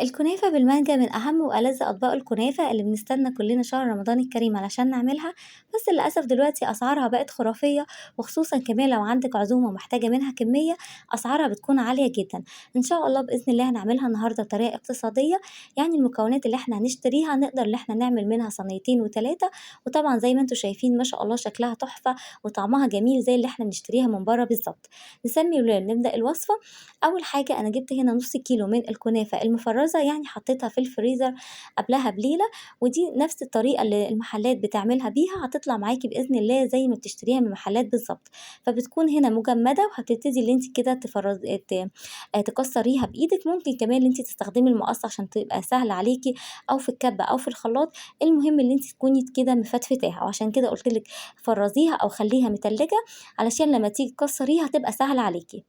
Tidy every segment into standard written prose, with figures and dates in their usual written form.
الكنافة بالمانجا من أهم وألذ أطباق الكنافة اللي بنستنى كلنا شهر رمضان الكريم علشان نعملها، بس للأسف دلوقتي أسعارها بقت خرافية، وخصوصا كمان لو عندك عزومة ومحتاجة منها كمية أسعارها بتكون عالية جدا. إن شاء الله بإذن الله هنعملها النهاردة بطريقة اقتصادية، يعني المكونات اللي احنا هنشتريها نقدر إن احنا نعمل منها صينيتين وتلاتة، وطبعا زي ما انتم شايفين ما شاء الله شكلها تحفة وطعمها جميل زي اللي احنا بنشتريها من بره بالظبط. نسمي ونبدأ الوصفة. أول حاجة أنا جبت هنا نص كيلو من الكنافة المفرزة، يعني حطيتها في الفريزر قبلها بليلة، ودي نفس الطريقة اللي المحلات بتعملها بيها، هتطلع معاكي بإذن الله زي ما بتشتريها من المحلات بالظبط. فبتكون هنا مجمدة، وهتبتدي اللي انت كده تكسريها بإيدك. ممكن كمان اللي انت تستخدمي المقص عشان تبقى سهلة عليكي، أو في الكبة أو في الخلاط، المهم اللي انت تكوني كده مفتفتاها، وعشان كده قلت لك فرزيها أو خليها متلجة علشان لما تيجي تكسريها تبقى سهلة عليكي.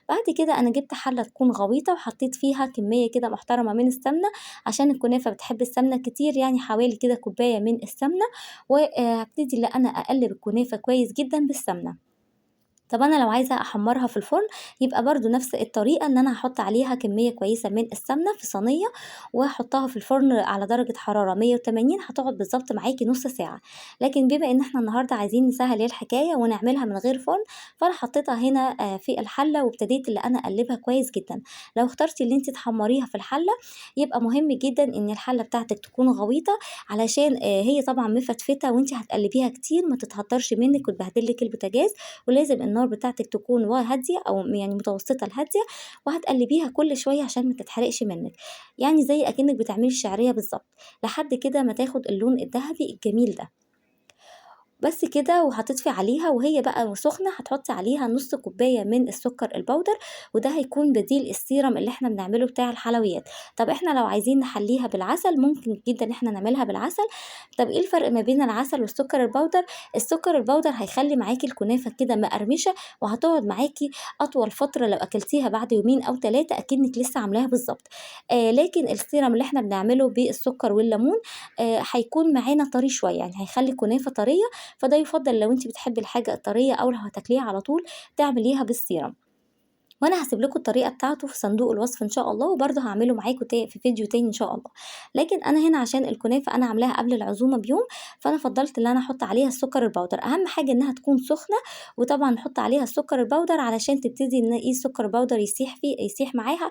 بعد كده أنا جبت حلة تكون غويطة وحطيت فيها كمية كده محترمة من السمنة، عشان الكنافة بتحب السمنة كتير، يعني حوالي كده كوباية من السمنة، وهبتدي إن أنا أقلب الكنافة كويس جدا بالسمنة. طب أنا لو عايزة أحمرها في الفرن يبقى برضو نفس الطريقة، إن أنا هحط عليها كمية كويسة من السمنة في صينية وهحطها في الفرن على درجة حرارة 180، هتقعد بالظبط معاكي نص ساعة. لكن بما إن إحنا النهاردة عايزين نسهل الحكاية ونعملها من غير فرن، فأنا حطيتها هنا، في الحلة وابتديت اللي أنا أقلبها كويس جدا. لو اخترتي اللي انت تحمريها في الحلة يبقى مهم جدا إن الحلة بتاعتك تكون غويطة، علشان، هي طبعا مفتفتة وانت هتقلبيها كتير ما تتهترش منك وتبهدلك البوتاجاز، ولازم النار بتاعتك تكون هادية أو يعني متوسطة الهادية، وهتقلبيها كل شوية عشان ما تتحرقش منك، يعني زي أكنك بتعملي الشعرية بالظبط، لحد كده ما تاخد اللون الذهبي الجميل ده. بس كده. وهتطفي عليها وهي بقى سخنة، هتحطي عليها نص كوباية من السكر البودر، وده هيكون بديل السيرم اللي احنا بنعمله بتاع الحلويات. طب احنا لو عايزين نحليها بالعسل ممكن جدا احنا نعملها بالعسل. طب ايه الفرق ما بين العسل والسكر البودر؟ السكر البودر هيخلي معاكي الكنافة كده مقرمشة، وهتقعد معاكي اطول فترة لو اكلتيها بعد يومين او 3 اكنك لسه عاملاها بالظبط. لكن السيرم اللي احنا بنعمله بالسكر والليمون، هيكون معانا طري شوية، يعني هيخلي الكنافة طرية، فده يفضل لو انت بتحبي الحاجة الطرية او لو هتاكليها على طول تعمليها بالسيرم. وانا هسيب لكم الطريقه بتاعته في صندوق الوصف ان شاء الله، وبرده هعمله معاكم في فيديو تاني ان شاء الله. لكن انا هنا عشان الكنافه انا عاملاها قبل العزومه بيوم، فانا فضلت ان انا احط عليها السكر البودر. اهم حاجه انها تكون سخنه، وطبعا نحط عليها السكر البودر علشان تبتدي ان ايه السكر البودر يسيح معاها،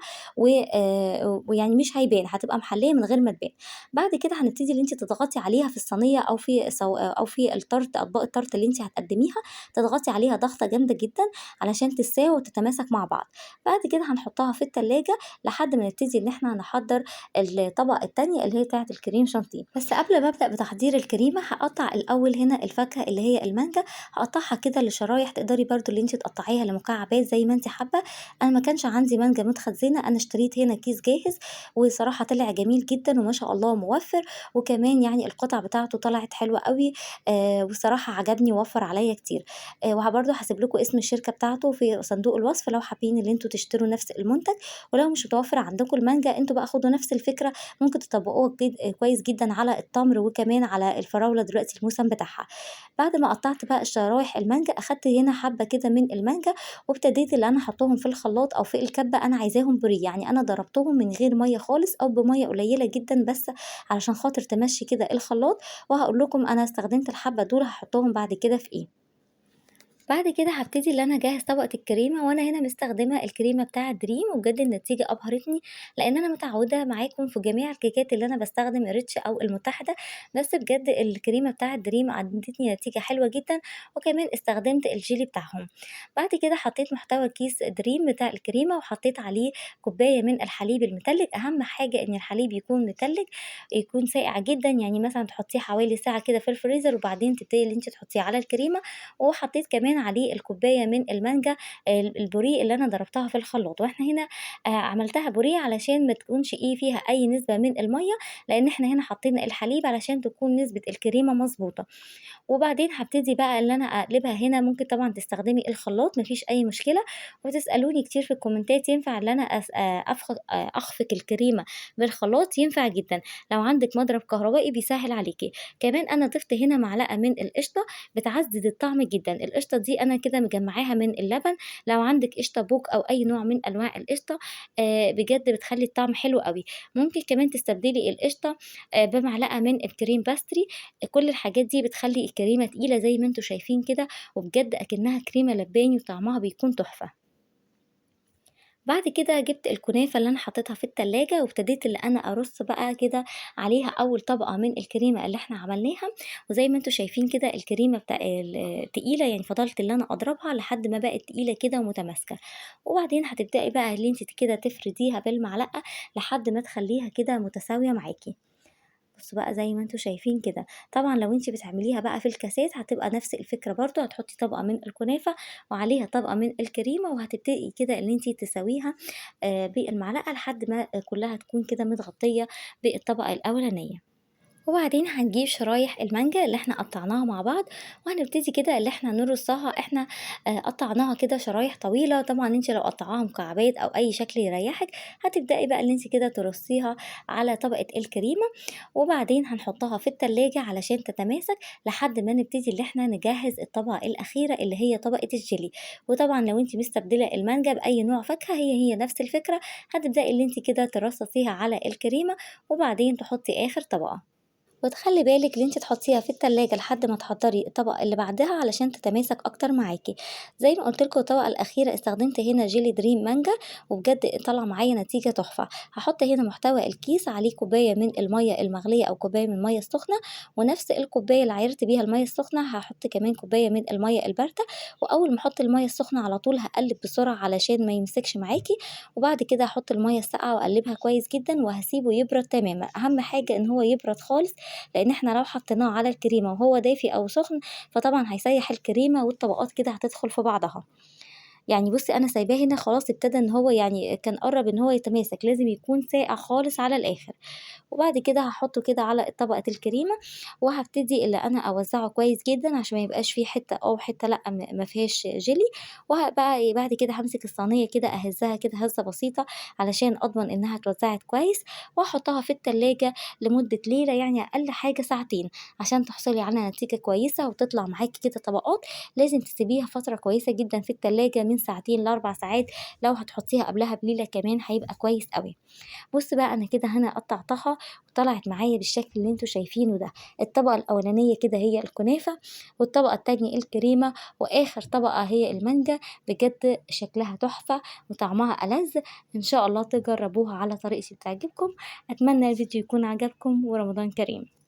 ويعني مش هيبان، هتبقى محليه من غير ما تبان. بعد كده هنبتدي ان انت تضغطي عليها في الصينيه او في او في التارت، اطباق التارت اللي انت هتقدميها، تضغطي عليها ضغطه جامده جدا علشان تساوي وتتماسك مع بعض. بعد كده هنحطها في التلاجة لحد ما نبتدي ان احنا نحضر الطبقة التانية اللي هي بتاعة الكريم شانتيه. بس قبل ما ابدأ بتحضير الكريمة هقطع الاول هنا الفاكهة اللي هي المانجا، هقطعها كده لشرايح، تقدري برضو اللي انت تقطعيها لمكعبات زي ما انت حابة. انا ما كانش عندي مانجا متخزنة، انا اشتريت هنا كيس جاهز، وصراحة طلع جميل جدا وما شاء الله موفر، وكمان القطع بتاعته طلعت حلوة قوي، وصراحة عجبني ووفر عليا كتير. وبرضو هسيب لكم اسم الشركة بتاعته في صندوق الوصف لو حابين اللي انتوا تشتروا نفس المنتج، ولو مش متوفر عندكم المانجا انتوا بقى خدوا نفس الفكرة، ممكن تطبقوها كويس جدا على التمر وكمان على الفراولة دلوقتي الموسم بتاعها. بعد ما قطعت بقى الشرايح المانجا، اخدت هنا حبة كده من المانجا وابتديت اللي انا حطاهم في الخلاط او في الكبة، انا عايزاهم بوريه، يعني انا ضربتهم من غير مية خالص او بمية قليلة جدا بس علشان خاطر تمشي كده الخلاط. وهقول لكم انا استخدمت الحبة دول هحطهم بعد كده في ايه. بعد كده هبتدي ان انا اجهز طبقه الكريمه، وانا هنا مستخدمه الكريمه بتاعه دريم، وبجد النتيجه ابهرتني، لان انا متعوده معاكم في جميع الكيكات اللي انا بستخدم ريتش او المتحده، بس بجد الكريمه بتاعه دريم ادتني نتيجه حلوه جدا، وكمان استخدمت الجيلي بتاعهم. بعد كده حطيت محتوى كيس دريم بتاع الكريمه وحطيت عليه كوبايه من الحليب المتلج. اهم حاجه ان الحليب يكون متلج، يكون ساقع جدا، يعني مثلا تحطيه حوالي ساعه كده في الفريزر وبعدين تبتدي ان انت تحطيه على الكريمه. وحطيت كمان عليه الكوبايه من المانجا البوريه اللي انا ضربتها في الخلاط، واحنا هنا، عملتها بوريه علشان ما تكونش فيها اي نسبه من الميه، لان احنا هنا حطينا الحليب علشان تكون نسبه الكريمه مظبوطه. وبعدين هبتدي بقى اللي انا اقلبها هنا، ممكن طبعا تستخدمي الخلاط مفيش اي مشكله. وتسالوني كتير في الكومنتات ينفع ان انا اخفق الكريمه بالخلاط؟ ينفع جدا لو عندك مضرب كهربائي بيسهل عليكي. كمان انا ضفت هنا معلقه من القشطه بتعزز الطعم جدا، القشطه دي دي أنا كده مجمعاها من اللبن، لو عندك قشطة بوك أو أي نوع من أنواع القشطة بجد بتخلي الطعم حلو قوي. ممكن كمان تستبدلي القشطة بمعلقة من ال cream pastry. كل الحاجات دي بتخلي الكريمة تقيلة زي ما انتم شايفين كده، وبجد أكنها كريمة لباني وطعمها بيكون تحفة. بعد كده جبت الكنافة اللي أنا حطيتها في التلاجة، وابتديت اللي أنا أرص بقى كده عليها أول طبقة من الكريمة اللي احنا عملناها. وزي ما انتم شايفين كده الكريمة بتاع تقيلة، يعني فضلت اللي أنا أضربها لحد ما بقت تقيلة كده ومتماسكة. وبعدين هتبدأي بقى اللي انت كده تفرديها بالمعلقة لحد ما تخليها كده متساوية معاكي. بصوا بقى زي ما انتم شايفين كده. طبعا لو انت بتعمليها بقى في الكاسات هتبقى نفس الفكرة برضو، هتحطي طبقة من الكنافة وعليها طبقة من الكريمة، وهتبتدي كده ان انت تساويها بالمعلقة لحد ما كلها تكون كده متغطية بالطبقة الأولانية. وبعدين هنجيب شرايح المانجا اللي احنا قطعناها مع بعض، وهنبتدي كده اللي احنا نرصها. احنا قطعناها كده شرايح طويلة، طبعا انت لو قطعاها مكعبات او اي شكل يريحك هتبدأي بقى اللي انت كده ترصيها على طبقة الكريمة. وبعدين هنحطها في التلاجة علشان تتماسك لحد ما نبتدي اللي احنا نجهز الطبقة الأخيرة اللي هي طبقة الجيلي. وطبعا لو انت مستبدلة المانجا بأي نوع فاكهة هي نفس الفكرة، هتبدأي اللي انت كده ترصصيها على الكريمة وبعدين تحطي آخر طبقة. وتخلي بالك ان انت تحطيها في التلاجة لحد ما تحضري الطبقة اللي بعدها علشان تتماسك اكتر معاكي. زي ما قلت لكم الطبقة الاخيرة استخدمت هنا جيلي دريم مانجا، وبجد طلع معايا نتيجة تحفة. هحط هنا محتوى الكيس عليه كوباية من المية المغلية او كوباية من المية السخنة، ونفس الكوباية اللي عايرت بيها المية السخنة هحط كمان كوباية من المية الباردة. واول ما احط المية السخنة على طول هقلب بسرعة علشان ما يمسكش معاكي، وبعد كده هحط المية الساقعة واقلبها كويس جدا وهسيبه يبرد تماما. اهم حاجة ان هو يبرد خالص، لان احنا لو حطيناه على الكريمة وهو دافي او سخن فطبعا هيسيح الكريمة والطبقات كده هتدخل في بعضها. بصي انا سايباه هنا خلاص ابتدى ان هو كان قرب ان هو يتماسك، لازم يكون ساقع خالص على الاخر. وبعد كده هحطه كده على طبقة الكريمة، وهبتدي اللي انا اوزعه كويس جدا عشان ما يبقاش فيه حتة او حتة لا ما فيهاش جيلي. وبقى بعد كده همسك الصينية كده اهزها كده هزة بسيطة علشان اضمن انها اتوزعت كويس، واحطها في التلاجة لمدة ليلة، يعني اقل حاجة ساعتين عشان تحصلي على نتيجة كويسة وتطلع معاكي كده طبقات. لازم تسيبيها فترة كويسة جدا في التلاجة من ساعتين لأربع ساعات، لو هتحطيها قبلها بليلة كمان هيبقى كويس قوي. بص بقى انا كده هنا قطعتها وطلعت معايا بالشكل اللي انتوا شايفينه ده. الطبقة الأولانية كده هي الكنافة، والطبقة التانية الكريمة، وآخر طبقة هي المانجا. بجد شكلها تحفة وطعمها ألذ، إن شاء الله تجربوها على طريقتي وتعجبكم. أتمنى الفيديو يكون عجبكم، ورمضان كريم.